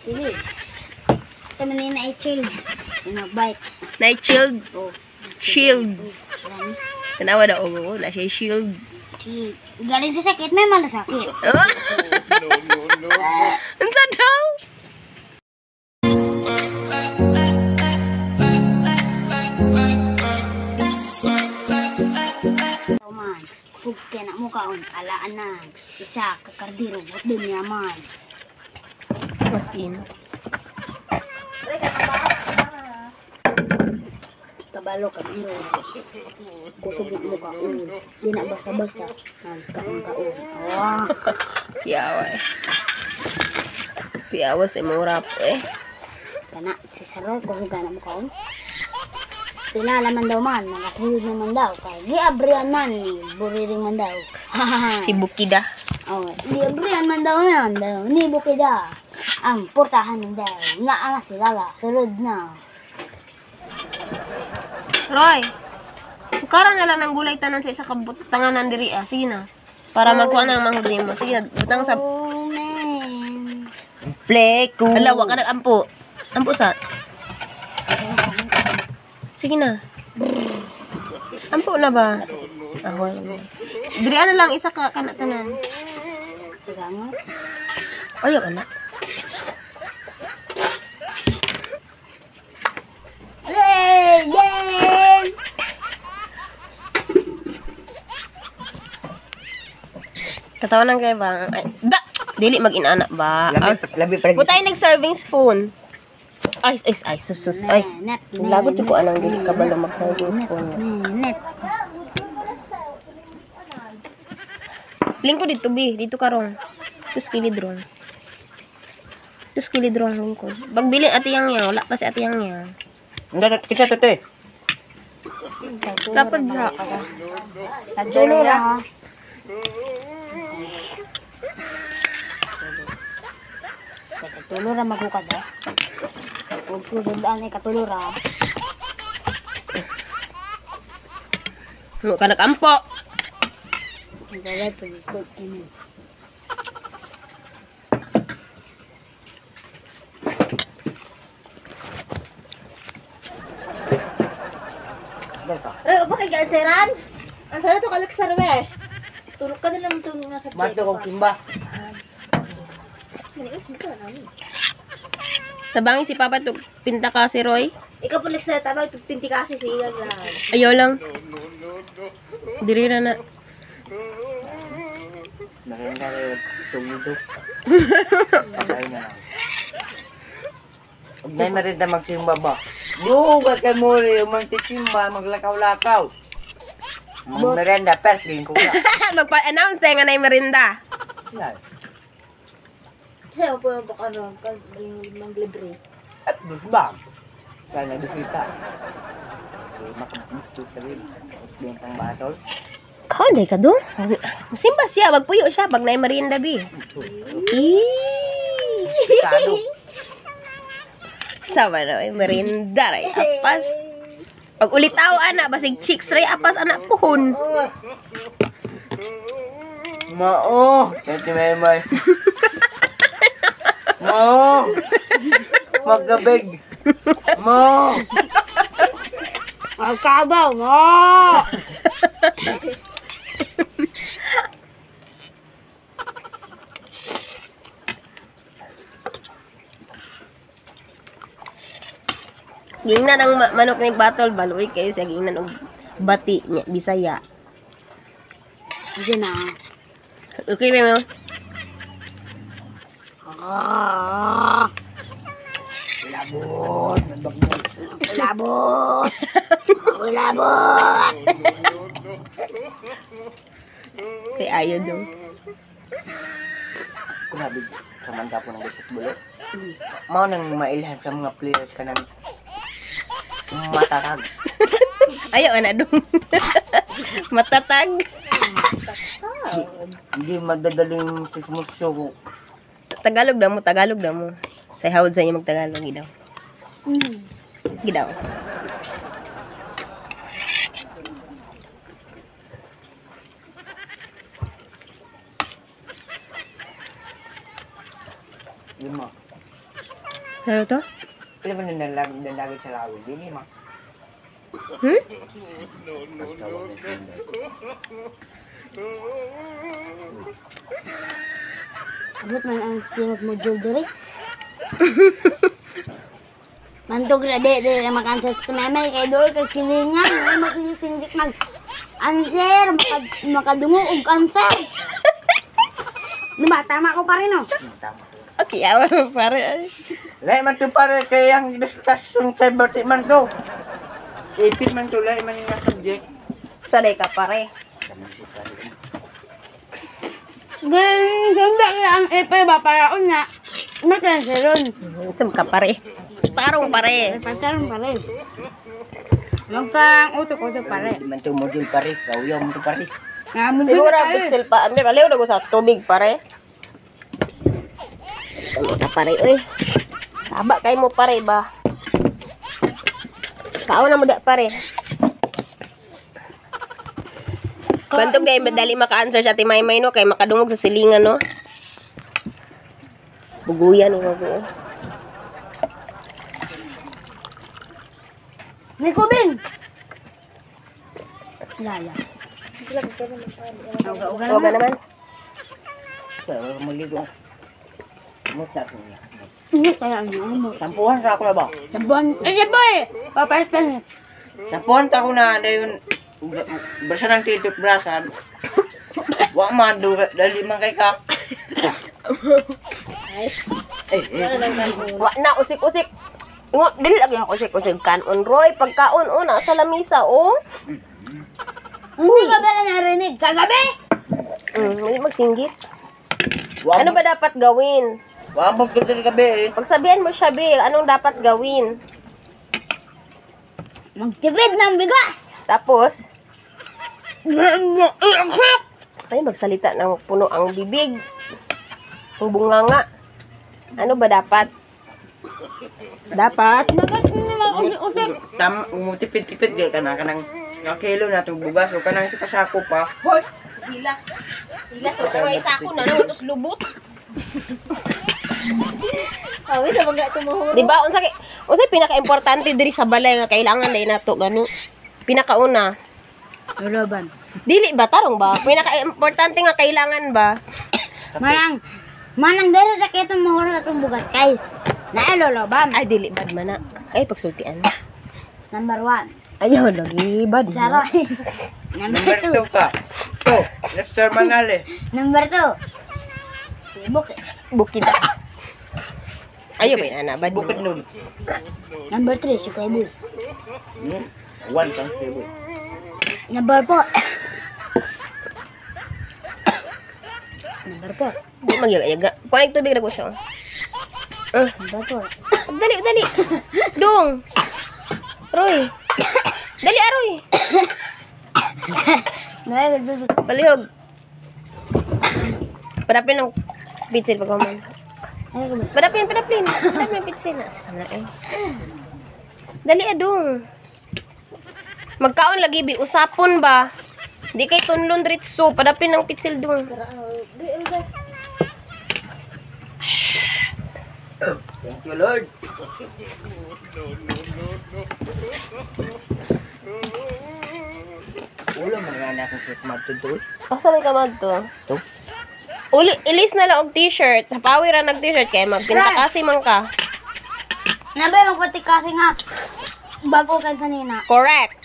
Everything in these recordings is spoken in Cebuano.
Sili. Ito man na i-chill. Bike. Na shield. Oh. Shield. Marami. Tanawa daw og na siya shield. Chill. Galing sa sakit, may malasakit. No, no, no. Unsa daw? Man, kug kay na mo kaon alaanan. Isa ka kardiro but dunya man. Mas in. Kabalo ka biro. Kusog na mo kaon. Di na basta-basta nagkaon-kaon. Ah. Piawa eh. Piawa sa imong rap eh. Kana si Saro kusog ka na mo kaon. Pinala man daw man, nakasulod naman daw. Kaya giabrian man ni Buriring man daw. Si Bukida. Oh, giabrian man daw yan daw ni Bukida. Ang portahan man daw. Naa na si Lala, sulod na. Roy, bukara na lang ng gulay tanan sa isa ka butanganan diri ah. Sige na. Para magkuha na lang manghud nimo. Sige na, butang sa Oh, man. Pleko. Ala, wa ka nag-ampo. Ampo sa. Sige na. Ampo na ba? Ah, wala na. Diri na lang isa ka kana tanan. Teka nga. Ayaw ana. Hey, yay! Katawanan kay ba? Ay, da! Dili mag-inana ba? Labi pa. Butay nag-serving spoon. Ay, ay, ay, sus, sus, ay. Lagot ko anang dili kabalo mag-serving spoon. Net. Lingkod dito, bi. Dito karong. Tus kilid rong. Tus kilid rong lingkod. Bagbili ate yang yang. Wala pa si ate yang yang. Hindi, kita tete. Dapat bra. Tulo ra. Katulo ra magukad ah. Ug sulod ani katulo ra. Mo ka nakampo. Gaway pagikot ini. Roy, upo kay Ganseran. Ang sarap to kalaksar we. Tulog ka na lang itong nasa Mato kong kimba. Tabangin si Papa to pinta ka si Roy. Ikaw po laksa tabang pinti kasi si Ian lang. Ayaw lang. Diri ra na. Maganda kayo tugidok. Patay na lang. Huwag na marinda magsimba ba? Duga kay Mori, magtisimba, maglakaw-lakaw. Merenda, perslin ko na. Magpa-announce tayo nga na yung merinda. Yan. Kasi ako po yung baka no, pag maglibre. At bus ba? Kaya nabisita. Makabusto ka rin. Bentang batol. Kaon ka doon? Simba siya, magpuyo siya pag na yung merinda, bi. Sado. Sama na, ay merinda ray apas. Pag ulitaw ana basig chicks ray apas ana puhon. Mao, tati may. Mao. Magabig. Mao. Magkabaw mo. Gingnan ang manok ni Batol baluy kayo siya gingnan og bati niya Bisaya. Diyan na. Okay ra no? Ah. Labot, Labot. Labot. Kay ayo do. Grabe, samanta po ng gusto bulo. Mao nang mailhan sa mga players kanang matatag. Ayaw ana dong. Matatag. Hindi magdadaling sismuso. Tagalog daw mo, Tagalog daw mo. Say hawd sa inyo magtagalog gidaw. Gidaw. Lima. Ano to? Pila man nalagit sa lawin. Dili ma. Abot man ang tinod mo jewelry. Mantog na di na makanswer sa memay kay dool kay silingan ay makisindik mag answer makadungo og answer. Diba, tama ko pa rin, no? Tama. Okay, awa mo pare. Lahi man to pare kay ang discussion kay Bertie man to. Ipin man to lahi man nga subject. Sanay ka pare. Ganun, sunda ka ang ipay ba para una, makanseron. Sam ka pare. Tarong pare. Pasaron pa rin. Magkang utok-utok pa rin. Di man to module pare, kauyaw man to pare. Siguro ang pixel pa. Amir, aliw na ko sa tubig pare. Ano na pare, oy. Taba kay mo pare ba? Kaon na mo da pare. Bantog dahil madali maka-answer sa Ate Maymay no kay makadungog sa silingan no. Buguyan ni mo. Nico Ben! Lala. Huwag naman. Kaya mo ligo. Muta ko niya. Hindi kaya ang mo. Sampuhan sa ako na ba? Sabuan. Eh, boy! Papalitan. Sampuhan ta ko na dayon basta ng titok brasan. Wa man do dali man kay ka. Eh, eh. Wa na usik-usik. Ingo dili lagi ako usik-usik kanon Roy pagkaon una sa lamisa oh. Hindi ka ba na narinig? Kagabi! May magsinggit. Wa Ano ba dapat gawin? Wa mo ko diri gabi eh. Pagsabihan mo siya, Be, anong dapat gawin? Magtipid ng bigas! Tapos, ay, magsalita ng puno ang bibig. Ang bunganga. Ano ba dapat? Dapat? Dapat hindi mag-usik-usik. Tam umutipid-tipid gyud kana kanang kakilo na tong bugas o kanang sa kasako pa. Hoy! Hilas. Hilas. O, kaya isa ako na, no? Tapos lubot. Sabi sa mga tumuhuro. Di ba? Unsa unsay pinaka-importante diri sa balay nga kailangan dai nato gani? Pinakauna. Loloban. Dili ba tarong ba? Pinaka-importante nga kailangan ba? Manang, manang dere na kayo itong mahuro na itong bugas kay. Nailoloban. Ay dili bad man na. Ay pagsultian. Number 1. Ayaw lagi bad. Saro. Number Number 2. 2 ka. To, Lester Manale. Number 2. Sibok. Bukid. Ayaw ba yan, ana? Bad Bukid man. nun. Number 3, si Kuya One kang table. Number 4. Number 4. Di magyaga-yaga. Kuha ng tubig na ko siya. Number 4. Dali, dali. Dong. Roy. Dali, aroy. Palihog. Padapin ng pitsil pag human. Padapin, padapin. Padapin ng pitsil. Asa na eh. Dali, adong. Magkaon lagi, bi. Usapon ba? Di kay tunlon dritso. Padapin ng pitsil dong. Thank you, Lord. Ulo mga anak kong suit magtutul. Asa may kamag to? To? Uli, ilis na lang og t-shirt. Hapawi ra nag t-shirt kay magpinta kasi man ka. Nabay magpati kasi nga bago kay kanina. Correct.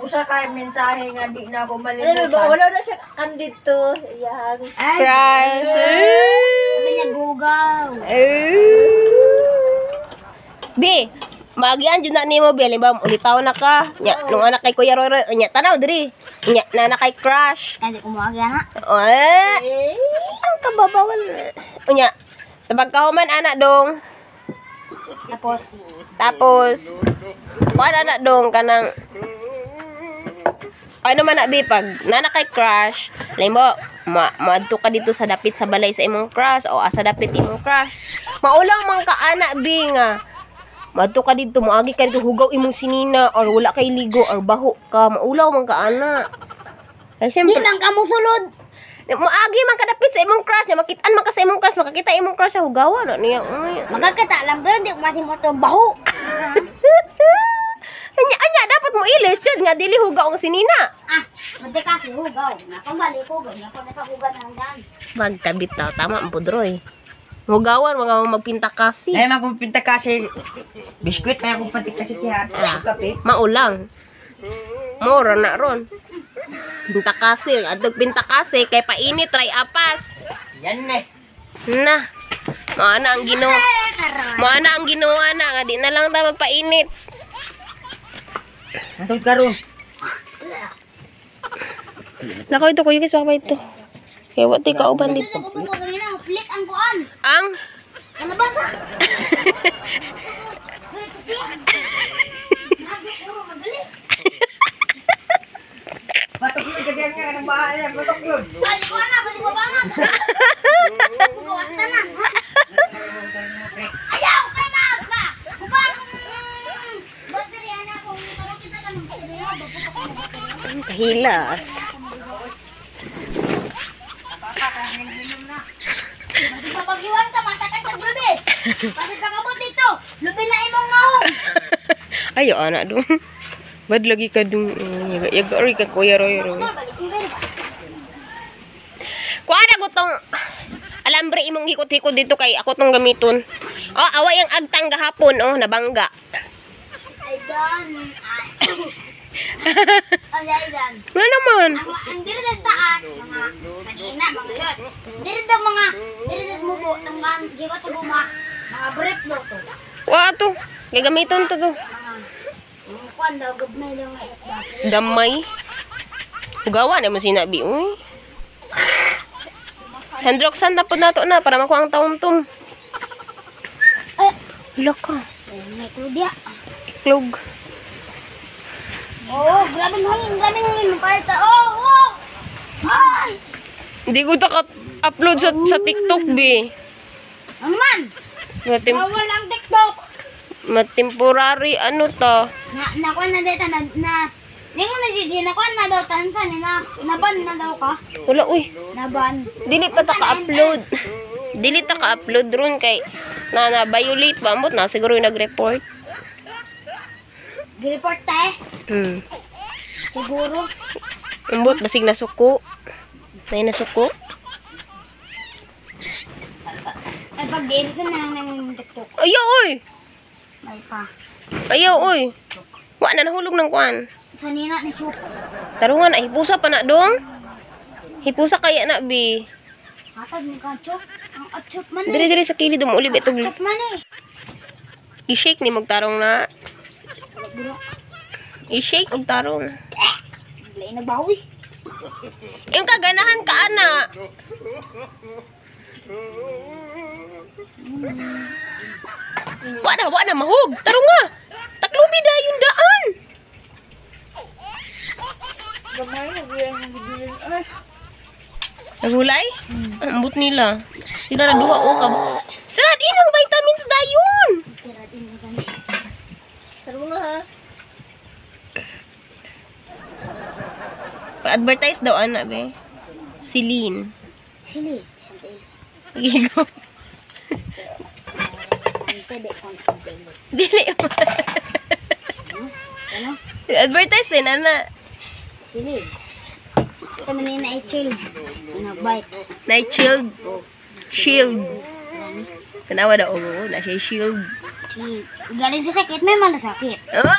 Usa kay mensahe nga di na ako Ano ba? malimutan. Wala na siya kandito. Yan. Ay, Crush. sabi niya gugaw. B, maagian jud na nimo bi halimbawa ulitaw na ka. Nya, nung anak kay Kuya Roy Roy, nya tanaw diri. Nya nana kay crush. Ay, di kumuha na. Eh, ang kababawal. Unya, sa pagkahuman anak dong. Tapos, Tapos kuan anak dong kanang ano man na bi pag nana kay crush, halimbawa maadto ka dito sa dapit sa balay sa imong crush o asa dapit imong crush. Maulaw man ka ana bi nga maadto ka dito, moagi ka dito hugaw imong sinina or wala kay ligo or baho ka, maulaw man ka ana. Ay di syempre, lang ka musulod. Moagi man kadapit sa imong crush, makitaan man ka sa imong crush, makakita imong crush sa hugawa na niya. Uy. Magkakita lang pero di ko masimo itong baho. Anya anya dapat mo ilis yun nga dili hugaw ang sinina. Ah, madi ka si hugaw. Nakabalik hugaw, nakapagahugan na lang. Magkabit ta tama ang pudroy. Hugawan mga magpinta kasi. Ay, magpinta kasi. Biskuit, may akong patik kasi tihat. Kape. Maulang. Mora na ron. Pinta kasi, adtog pinta kasi kay painit try apas. Yan na eh. Na. Mao na ang Ginoo. Mao na ang Ginoo na nga di na lang ta magpainit. Ang tawag karon. Nako ito kuya kis papa ito. Kay wa ti kauban dito. Ito ko kanina, plit ang kuan. Ang Kalabasa. Magaling. Batok yun, kasi ang nga, ng bahay yan. Batok yun. Balik ko na, balik ko na. Gawas na na. Ayaw kay mama. Huba. Baterya na kung karon kita kanang baterya, bago pa ko baterya. Kahilas. Magpapagiwan ka, matakan sa lubi. Pasig pagabot dito. Lubi na imong maong. Ayo ana dong. Bad lagi ka dong. Yaga yaga ori ka kuya Roy Roy. Tol, balik kong gani ba? Kuha na ko tong alambre imong hikot-hikot dito kay ako tong gamiton. Oh, away ang agtang gahapon oh, nabangga. Ay, dan. Ay, ay, dan. Wala naman. Ang diri sa taas, mga kanina, mga yun. Diri daw mga, diri daw mubo, tanggan, gikot sa buma, mga brief daw to. Wa to. Gagamiton to to. Mga kuan daw, gabmay daw nga. Gamay. Hugawa na mo sinabi, uy. Sandroxan na po nato na para makuha ang taumtum. Ay, Wala ka. ay, may kludya. Iklog. Oo, grabe ang hangin, grabe ang hangin. Maparta. Oh, oh! Ay! Hindi ko ta upload sa TikTok, bi. Ano man? Matim Bawal ang TikTok. matemporary ano to. Na, nakuha na dito, na, na, Ningon na Gigi, nakuha na daw, tansan, eh, na, naban na daw ka. Wala, uy. Naban. Dili pa ta ka-upload. Dili ta ka-upload ron kay na na violate ba amot na siguro yung nag-report. Gireport ta eh. Siguro. Ambot basig nasuko. Nay nasuko. Ay, pag di-edit na lang ng TikTok. Ayaw oy. Ay pa. Ayaw oy. Wa na nahulog ng kuan. Sa nina ni Chup. Tarungan na hipusa pa na dong. Hipusa kaya na bi. Hatag ni ka, Chup. Ang atchup man eh. Dire dire sa kilid mo uli ba itong Atchup man eh. i-shake ni magtarong na. Bro, I-shake og tarong. lain nagbawi. Yung kaganahan ka ana. Wa na mahog. Tarong nga. Taklubi dayon daan. Gamay, nagulay ng gibilin. Ay, Nagulay? Ambot nila. Sila na duha o ka. Sarad inang vitamins dayon. Tira din na kami. Taro nga ha. Pa-advertise daw ana be. Celine. Sili. Gigo. Ante, de, konti. Dili man. Ano? Advertise din ana. Sili. Ito man na i-chill. Nag-bike. Night shield. Shield. Tanawa daw oo, na siya shield. Chill. Galing sa sakit, may malasakit. Ah!